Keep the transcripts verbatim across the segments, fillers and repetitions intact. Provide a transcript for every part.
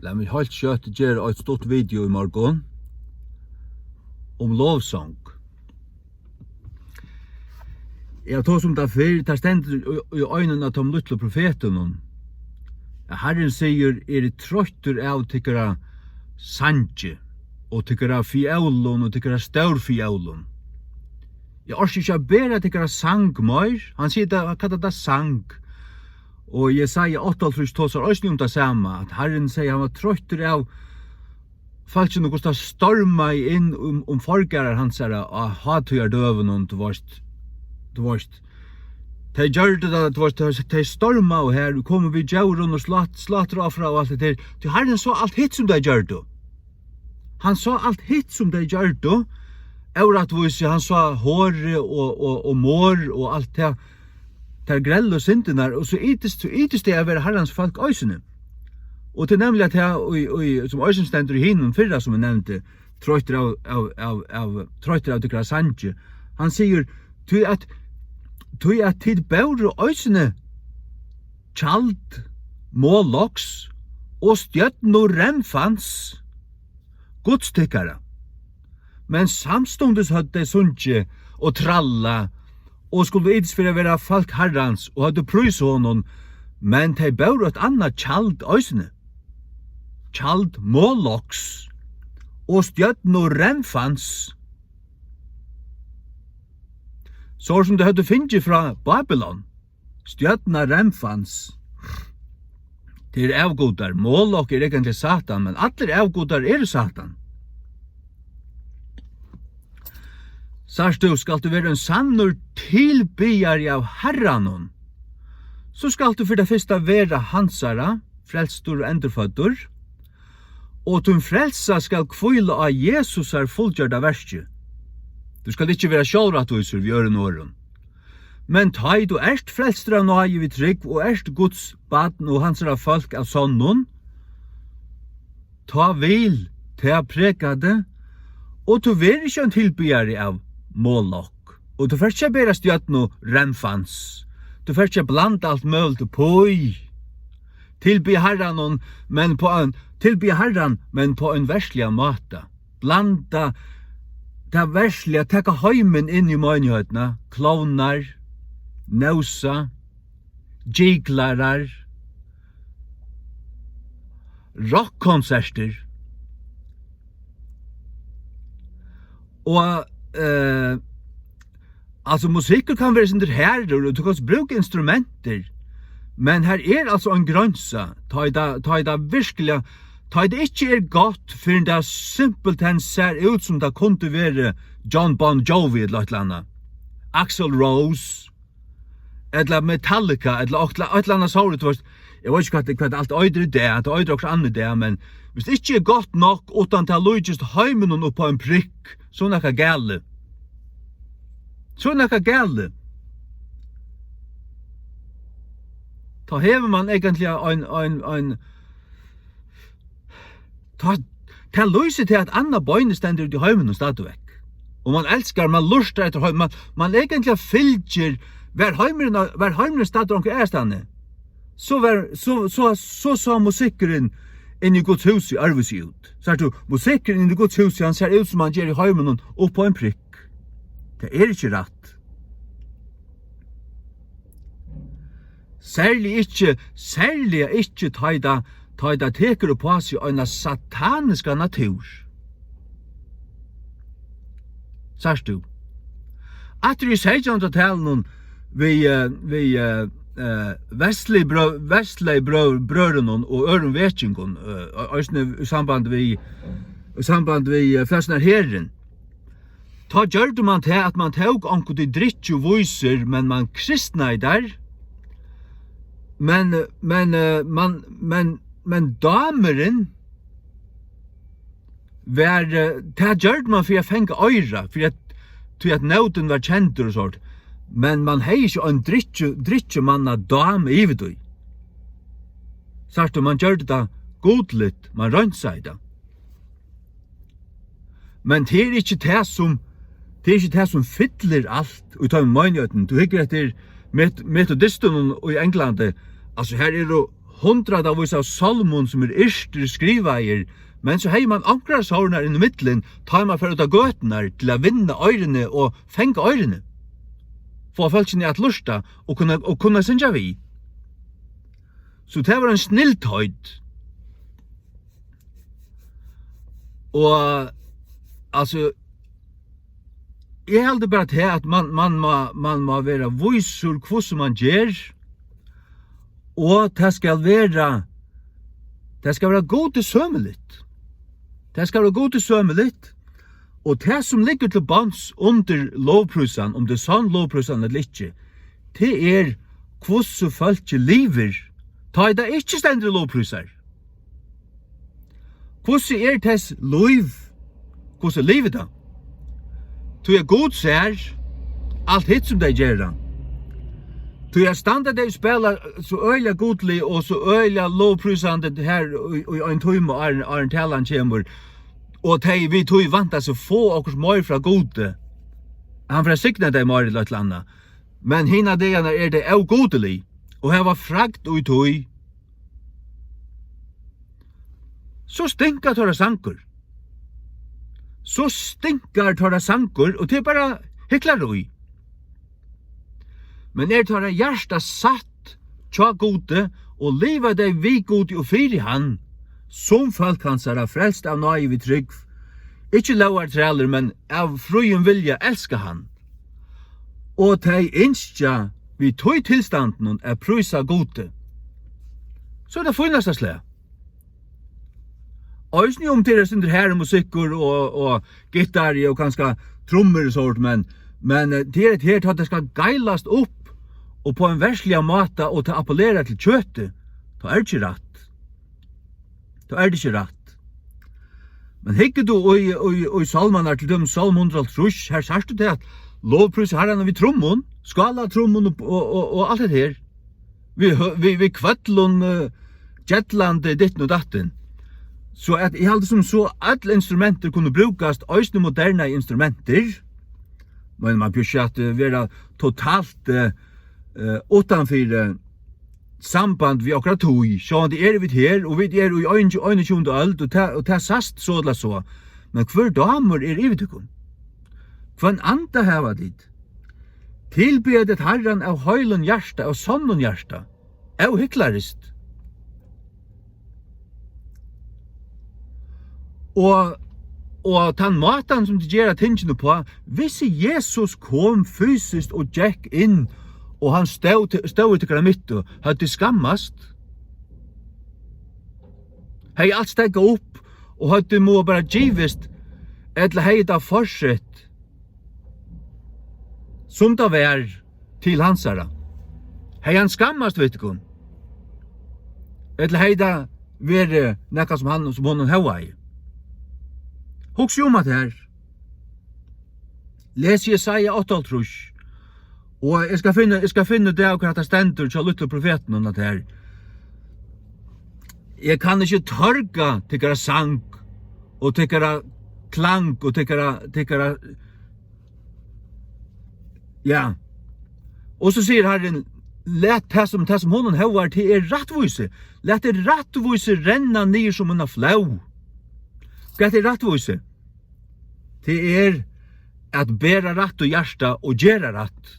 Lat meg heilt skjótt gera eitt stutt video í morgun um lovsong. Eg havi tosað um tað fyrr, tað stendur í, í einum av teimum lítlu profetunum, at Harrin sigur: "Eg eri troyttur av tykkara sangi, og tykkara fiólum, og tykkara stórfiólum. Eg orki ikki at bera tykkara sang meir." Hann sigur tað, hann kallar tað sang. Og Jesaja áttaoghálvtrýss tosar eisini um tað sama, at Harrin segði, hann var troyttur av fólkinum, hvussu tað stormaði inn um, um forgarðar hansara á hátíðardøgunum, tú veist, tú veist. Tey gjørdu tað, tú veist, tey, tey stormaðu her, komu við djórum og slát-, sláturoffra og alt hetta her. Tí Harrin sá alt hitt, sum tey gjørdu. Hann sá alt hitt, sum tey gjørdu, órættvísi, hann sá hori og, og, og morð og alt tað, tær gróvu syndirnar, og so ytist, so ytist tey at vera Harrans fólk eisini. Og tað er nemliga tað, í, í, sum eisini stendur í hinum fyrra, sum eg nevndi, troyttur av, av, av, av, troyttur av tykkara sangi. Hann sigur: "Tí at, tí at tit bóru eisini tjald Moloks og stjørnu Renfans, guds tykkara. Men samstundis høvdu tey sungið og trallað og skuldu ytast fyri at vera fólk Harrans og høvdu prísað honum, men tey bóru eitt annað tjald eisini. Tjald Moloks og stjørnu Renfans, so sum tey høvdu fingið frá Babylon." Stjørna Renfans. Tað eru avgudar. Molok er eigentliga Satan, men allir avgudar eru Satan. Sært tú, skalt tú vera ein sannur tilbiðari av Harranum, so skalt tú fyri tað fyrsta vera hansara, frelstur og endurføddur, og tín frelsa skal hvíla á Jesusar fullgjørda verki. Tú skalt ikki vera sjálvrættvísur við øðrum orðum. Men tá ið tú ert frelstur av náði við trúgv og ert Guds barn og hansara fólk av sonnum, tá vil tað preka teg, og tú verður ikki ein tilbiðari av Molok, og tú fert ikki at bera stjørnu Renfans, tú fert ikki at blanda alt møguligt uppí. Tilbið Harranum, men á ein, tilbið Harran, men á ein verdsligan máta. Blanda tað verdsliga, taka heimin inn í meinigheitini, klovnar, nósa, jigglarar, rokkkonsertir. Og, eh, altso, musikkur kann vera eitt sindur harður, og tú kanst brúka instrumentir, men har er altso ein greinsa, tá ið tað, tá ið tað veruliga, tá ið tað ikki er gott, fyrr enn tað simpelthen sær út, sum tað kundi verið John Bon Jovi ella eitt ella annað, Axl Rose, ella Metallica, ella eitt, eitt ella annað sovorðið, tú veist, eg veit ikki, hvat, hvat alt eitur í dag, tað eitur okkurt annað í dag, men viss ikki er gott nokk, uttan tað líkist heiminum upp á ein prikk, so er nakað galið. So er nakað galið. Tá hevur mann eigentliga ein, ein, ein, Tá, tað lýsir til, at annað beinið stendur úti í heiminum stadigvæk. Og mann elskar, mann lurtar eftir heim-, mann, mann eigentliga fylgir, var heimurin, var heimurin staddur onkur aðrastaðni, so var, so, so, so sá musikkurin inn í Guds húsi øðrvísi út. Sært tú, musikkurin inn í Guds húsi, hann sær út, sum hann ger í heiminum, upp á ein prikk. Tað er ikki rætt. Serliga ikki, serliga ikki, tá ið tað, tá ið tað tekur upp á seg eina sataniska natúr. Sært tú? Aftur í seytjanhundraðtalinum við, eh, við, eh, eh, Wesley brø-, Wesley brø-, brøðrunum og øðrum vekingum, eh, eisini í samband við, í samband við, eh, frelsarnar herin. Tá gjørdi mann tað, at mann tók onkuntíð drykkjuvísir, men mann kristnaði teir. Men, men, eh, mann, men, men dámurin var, eh, tað gjørdi mann fyri at fanga oyra, fyri at, tí at nótin var kendur og sovorðið. Men mann hevði ikki ein drykkju-, drykkjumanna dám yvir tí. Sært tú, mann gjørdi tað gudligt, mann reinsaði tað. Men tað er ikki tað, sum, tað er ikki tað, sum fyllir alt í teimum meinigheitunum. Tú hyggur eftir met-, metodistunum í Onglandi. Altso, har eru hundraðavís av sálmum, sum eru yrktir, skrivaðir, men so hevði mann onkrar sálmar inn í millum, tá ið mann fór út á gøturnar til at vinna oyruni og fanga oyruni, fáa fólkini at lurta og kunna, og kunna syngja við. So tað var ein snildheit. Og, altso, eg haldi bara tað, at mann, mann má, mann má vera vísur, hvussu mann ger, og tað skal vera, tað skal vera Gudi sømiligt. Tað skal vera Gudi sømiligt, og tað, sum liggur til botns undir lovprísan, um tað er sonn lovprísan ella ikki, tað er, hvussu fólkið livir, tá ið tað ikki stendur og lovprísar. Hvussu er tess lív? Hvussu livir tað? Tí at Gud sær alt hitt, sum tey gera. Tí at standa tey og spæla so øgiliga gudlig og so øgiliga lovprísandi her í, í ein tíma, áðrenn, áðrenn talan kemur, og tey við tí vænta seg fáa okkurt meir frá Gudi. Hann fer at signa tey meir ella eitt ella annað. Men hinar dagarnar eru tey ógudilig og hava fragd í tí. So stinkar teirra sangur. So stinkar teirra sangur, og tað er bara hyklarí. Men er teirra hjarta satt hjá Gudi, og liva tey við Gudi og fyri hann, sum fólk hansara, frelst av náði við trúgv, ikki lógartrælir, men av fríum vilja elska hann, og tey ynskja við tí tilstandinum at prísa Gudi, so er tað fínasta slag. Eisini um tað er eitt sindur harður musikkur og, og gittari og kanska trummur og sovorðið, men, men, eh, tað er, tað er, tá tað skal geilast upp og á ein verðsligan máta og tað appellerar til kjøtið, tá er ikki rætt. Tá er tað ikki rætt. Men hyggur tú í, í, í sálmarnar, til dømis Sálm hundrað og hálvtrýss, her sært tú tað, at lovprísa Harran við trummum, skálatrummum og, og, og, og alt hetta her. Við hø-, við, við kvøllum, eh, gellandi ditten og datten. So at eg haldi sum so, øll instrumentir kunnu brúkast, eisini modernar instrumentir. Men man behøvir ikki at, eh, vera totalt, eh, eh, uttanfyri, eh, samband við okkara tíð. Sjálvandi eru vit her, og vit eru í ein-, einogtjúgundu øld, og tað, og tað sæst so ella so. Men hvør dámur er yvir tykkum? Hvønn anda hava tit? Tilbiðið tit Harran av heilum hjarta, av sonnum hjarta, óhyklariskt. Og, og tann mátan, sum tit gera tingini uppá, hvis Jesus kom fysiskt og gekk inn, og hann stóð, stóð í tykkara midtu, høvdu tit skammast? Hevði alt steðgað upp, og høvdu tit mátt bara givist, ella hevði tað fortsett, sum tað var, til hansara? Hevði hann skammast við tykkum? Ella hevði tað verið nakað, sum hann, sum honum hóvaði? Hugsið um hatta her. Lesið Jesaja áttaoghálvtrýss. Og eg skal finna, eg skal finna út av, hvar hatta stendur hjá lítlu profetunum, hatta her. Eg kann ikki tørga tykkara sang og tykkara klang og tykkara, tykkara, ja. Og so sigur Harrin: Lat tað, sum, tað, sum honum hóvar, tað er rættvísi. Lat tað rættvísi renna niður sum eina flóð. Hvat er rættvísi? Tað er at bera rætt í hjarta og gera rætt.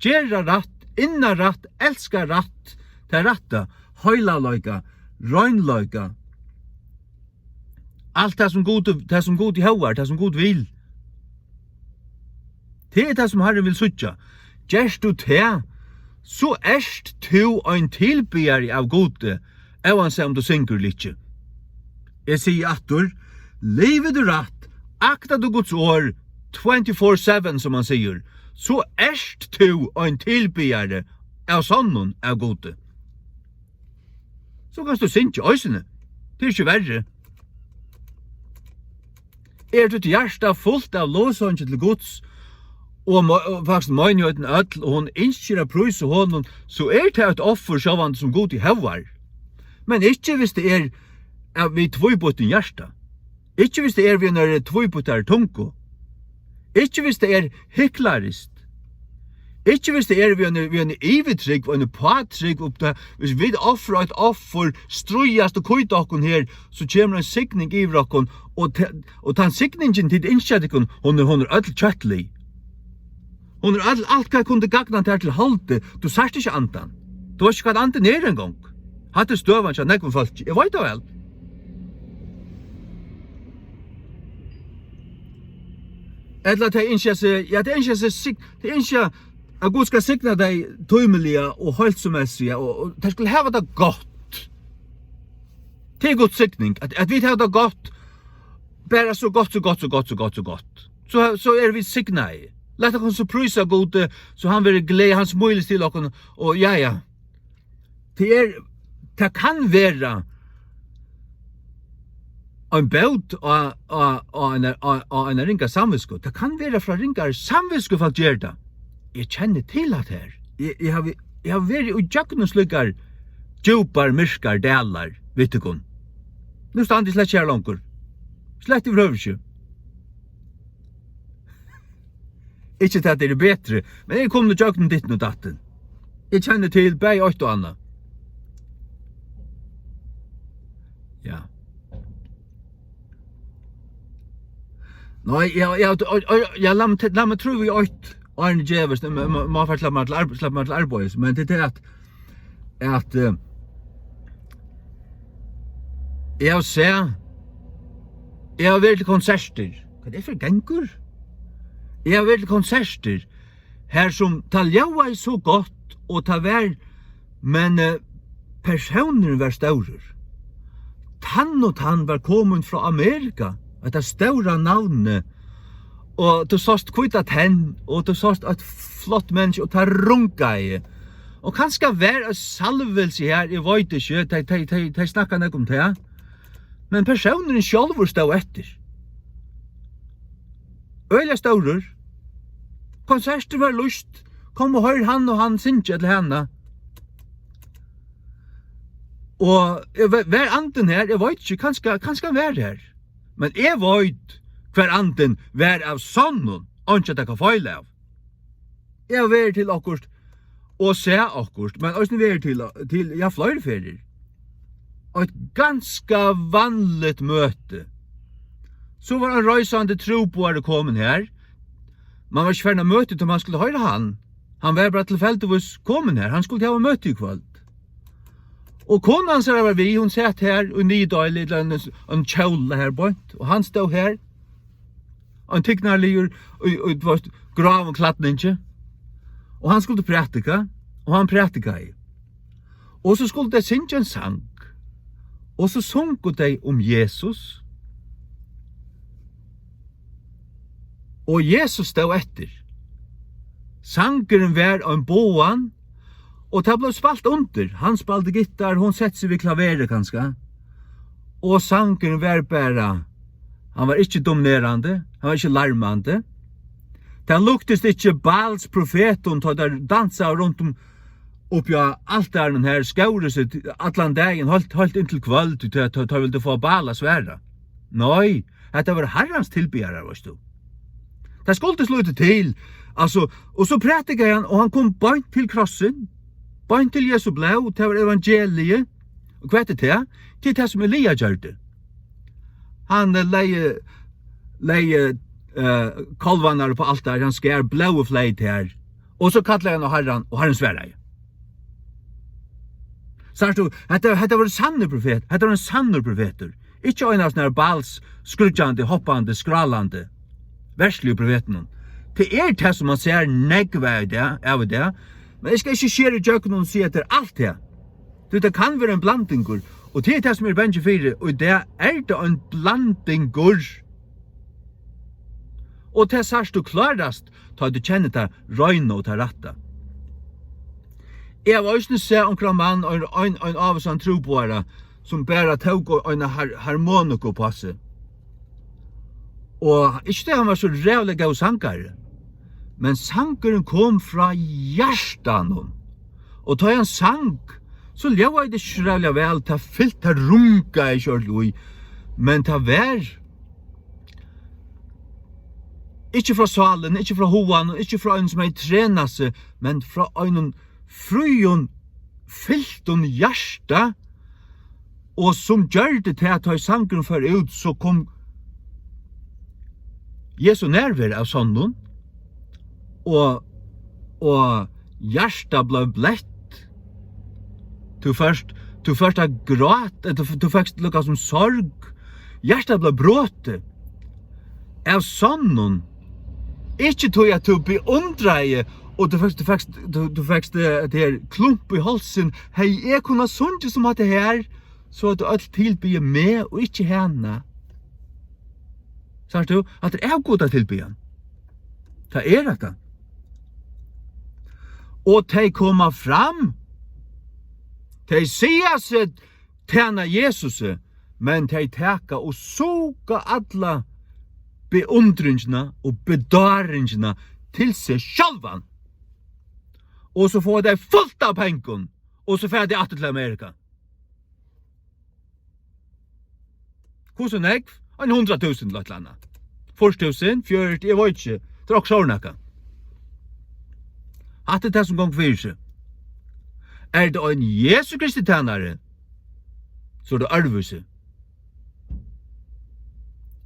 Gera rætt, inna rætt, elska rætt, tað rætta, heilagleika, reinleika. Alt tað, sum Gud, tað, sum Gud hóvar, tað, sum Gud vil. Tað er tað, sum Harrin vil síggja. Gert tú tað, so ert tú ein tilbiðari av Gudi, óansæð um tú syngur ella ikki. Eg sigi aftur: livir tú rætt, aktar tú Guds orð twenty-four seven, sum man sigur, so ert tú ein tilbiðari av sonnum av Gudi. So kanst tú syngja eisini. Tað er ikki verri. Er títt hjarta fult av lovsangi til Guds, og mo-, og faktiskt meinigheitin øll, og hon ynskir at prísa honum, so er tað eitt offur, sjálvandi, sum Gud hóvar. Men ikki, hvis tað er, eh, við tvíbýttum hjarta. Ikki, hvis tað er við einari tvíbýttari tungu. Ikki, hvis tað er hyklariskt. Ikki viss tað er við eini, við eini yvirtrúgv, eini pátrúgv upp tað, viss vit ofra eitt offur, stríðast og kvíta okkum her, so kemur ein signing yvir okkum, og te-, og tann signingin, tit ynskja tykkum, hon er, hon er øll kjøtlig. Hon er øll, alt hvat kundi gagna tær til holdið. Tú sært ikki andan. Tú veitst ikki, hvat andin er eingong. Hatta er støðan hjá nógvum fólki. Eg veit tað væl. Ella tey ynskja seg, ja, tey ynskja seg sig-, tey ynskja, at Gud skal signa tey tímiliga og heilsumessiga, og, og tey skulu hava tað gott. Tað er Guds signing, at, at vit hava tað gott, bara so gott, so gott, so gott, so gott, so gott. So, so eru vit signaði. Lat okkum so prísa Gud, so hann verður glaður, hann smílist til okkum, og ja, ja. Tað er, tað kann vera ein bót á, á, á eina, á, á eina ringa samvitsku. Tað kann vera frá ringari samvitsku, fólk gera tað. Eg kenni til hatta her. Eg, eg havi, eg havi verið í gjøgnum slíkar djúpar, myrkar dalar við tykkum. Nú standi eg slett ikki her longur. Slett yvirhøvur ikki. Ikki tað, tað er betri, men eg kom nú gjøgnum ditten og datten. Eg kenni til bæði eitt og annað. Ja. Nei, ja, ja, ja, ja, lat meg, lat meg trúgva í eitt, áðrenn eg gevist, má, má, má fara, sleppa mær til arb-, sleppa mær til arbeiðis, men tað er at, at, eh, eg havi sæð, eg havi verið til konsertir. Hvat er fyri gangur? Eg havi verið til konsertir, har sum tað ljóðaði so gott, og tað var, men, eh, persónurin var stórur. Tann og tann var komin frá Amerika, hetta stóra navnið, og tú sást hvíta tenn, og tú sást eitt flott menniskja, og tað rungaði. Og kanska var eitt salvilsi her, eg veit ikki, tey, tey, tey, tey snakka nógv um tað. Men persónurin sjálvur stóð eftir. Øgiliga stórur. Konsertin var lýst. Kom og hoyr hann og hann syngja, ella hana. Og eg ve-, var andin her? Eg veit ikki, kanska, kanska hann var her. Men eg veit, hvar andin var av sonnum, einki at taka feil av. Eg havi verið til okkurt og sæð okkurt, men eisini verið til, til, ja, fleiri ferðir. Eitt ganska vanligt møti. So var ein reisandi trúboðari komin her. Man var ikki farin at møta, tá man skuldi hoyra hann. Hann var bara tilfeldigvis komin her. Hann skuldi hava møti í kvøld. Og kona hansara var við, hon sat her í niðurdøli, ella ein, ein kjóla her beint, og hann stóð her. Ein tignarligur, í, í, tú veist, gráum klædningi. Og hann skuldi prædika, og hann prædikaði. Og so skuldu tey syngja ein sang. Og so sungu tey um Jesus. Og Jesus stóð eftir. Sangurin var ein boðan, og tað bleiv spælt undir. Hann spældi gittar, hon setti seg við klaverið kanska. Og sangurin var bara, hann var ikki dominerandi, hann var ikki larmandi. Tað líktist ikki Baals profetum, tá teir dansaðu runt um uppi á altarinum her, skóru seg t-, allan dagin, heilt, heilt inntil kvøld, tá, tá, tá vildu fáa Baal at svara. Nei, hetta vóru Harrans tilbiðarar, veitst tú. Tað skuldi so lítið til, altso, og so prædikaði hann, og hann kom beint til krossin, beint til Jesu blóð, tað var evangeliið. Og hvat er tað? Tað er tað, sum Elia gjørdi. Hann, eh, legði, legði, eh, kálvarnar upp á altarið, hann skar, blóðið fleyt her. Og so kallaði hann á Harran, og Harrin svaraði. Sært tú, hetta, hetta var ein sannur profet, hetta var ein sannur profetur. Ikki ein av sånne her Baals skríggjandi, hoppandi, skrálandi, verðsligu profetunum. Tað er tað, sum man sær nógv av í dag, av í dag. Men eg skal ikki skera ígjøgnum og siga, at tað er alt tað. Tí tað kann vera ein blandingur, og tað er tað, sum eg eri bangin fyri, og í dag er tað ein blandingur. Og tað sært tú klárast, tá tú kennir tað reina og tað rætta. Eg havi eisini sæð onkran mann, ein, ein, ein ávísan trúboðara, sum bara tók eina har-, harmoniku upp á seg. Og ikki tað, hann var so ræðuliga góður sangari, men sangurin kom frá hjartanum. Og tá hann sang, so ljóðaði tað ikki so ræðuliga væl, tað fylti, tað rungaði ikki ordiliga í, men tað var, Ikki frá sálini, ikki frá huganum, ikki frá einum, sum hevði trenað seg, men frá einum fríum, fyltum hjarta, og sum gjørdi tað, at tá ið sangurin fór út, so kom Jesu nærvera av sonnum, og, og hjartað bleiv bleytt. Tú fórt, tú fórt at gráta, tú, tú fekst líka sum sorg. Hjartað bleiv brotið av sonnum. Ikki tí at tú beundraði, og tú fekst, tú fekst, tú, tú fekst, eh, tað her klump í hálsin. Hevði eg kunnað sungið sum hatta her, so at øll tilbiðja meg og ikki hana. Sært tú? Hatta er avgudatilbiðjan. Tað er hetta. Og tey koma fram, tey siga seg tæna Jesusi, men tey taka og suga alla beundringina og bedáringina til seg sjálvan. Og so fáa tey fult av pengum, og so fara tey aftur til Amerika. Hvussu nógv? Ein hundrað túsund ella eitt ella annað. Fýrs túsund, fjøruti, eg veit ikki. Tað er okkurt sovorðið nakað. Hatta er tað, sum gongur fyri seg. Er tað ein Jesu Kristi tænari, so er tað øðrvísi.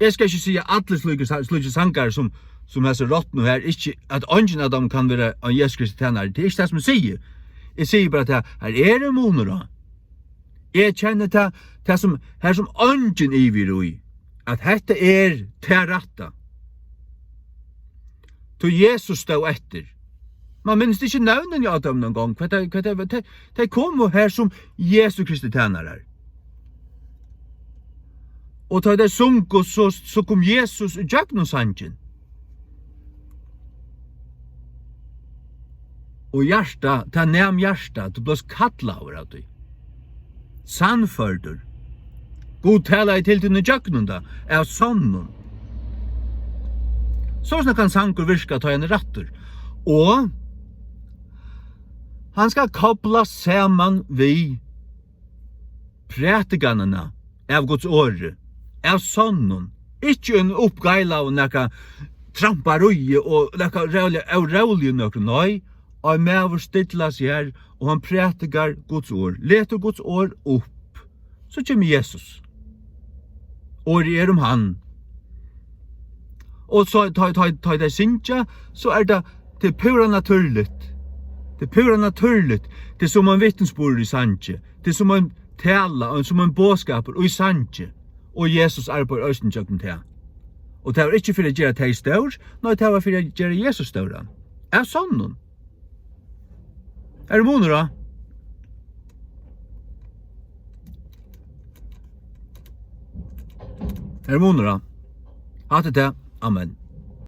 Eg skal ikki siga allir slíkir sa-, slíkir sangarar sum, sum hesi rotnu her, ikki at eingin av teimum kann vera ein Jesu Kristi tænari. Tað er ikki tað, sum eg sigi. Eg sigi bara tað, her er ein munur á. Eg kenni tað, tað sum, har sum eingin ivi er í, at hetta er tað rætta. Tí Jesus stóð eftir. Man minnist ikki nøvnini á teimum eingong. Hvat tey, hvat tey, tey, tey komu her sum Jesu Kristi tænarar. Og tá tey sungu, so, so kom Jesus í gjøgnum sangin. Og hjarta, tað nam hjarta, tú bleivst kallaður av tí. Sannførdur. Gud talaði til tín í gjøgnum tað, av sonnum. Soleiðis kann sangur virka, tá hann er rættur. Og hann skal koplast saman við prædikanina av Guds orði, av sonnum, ikki ein uppgeilaður nakað tramparí og nakað ræðuliga óróligur nøkur, nei, ein maður stillar seg har, og hann prædikar Guds orð, letur Guds orð upp, so kemur Jesus. Orðið er um hann. Og so, tá, tá, tá tey syngja, so er tað, tað er púra natúrligt. Tað er púra natúrligt. Tað er sum ein vitnisburður í sangi. Tað er sum ein tala, og sum ein boðskapur í sangi. Og Jesus arbeiðir eisini gjøgnum tað. Og tað var ikki fyri at gera tey stór, nei, tað var fyri at gera Jesus stóran. Av sonnum. Er munur á? Er munur á? Hatta er tað. Amen.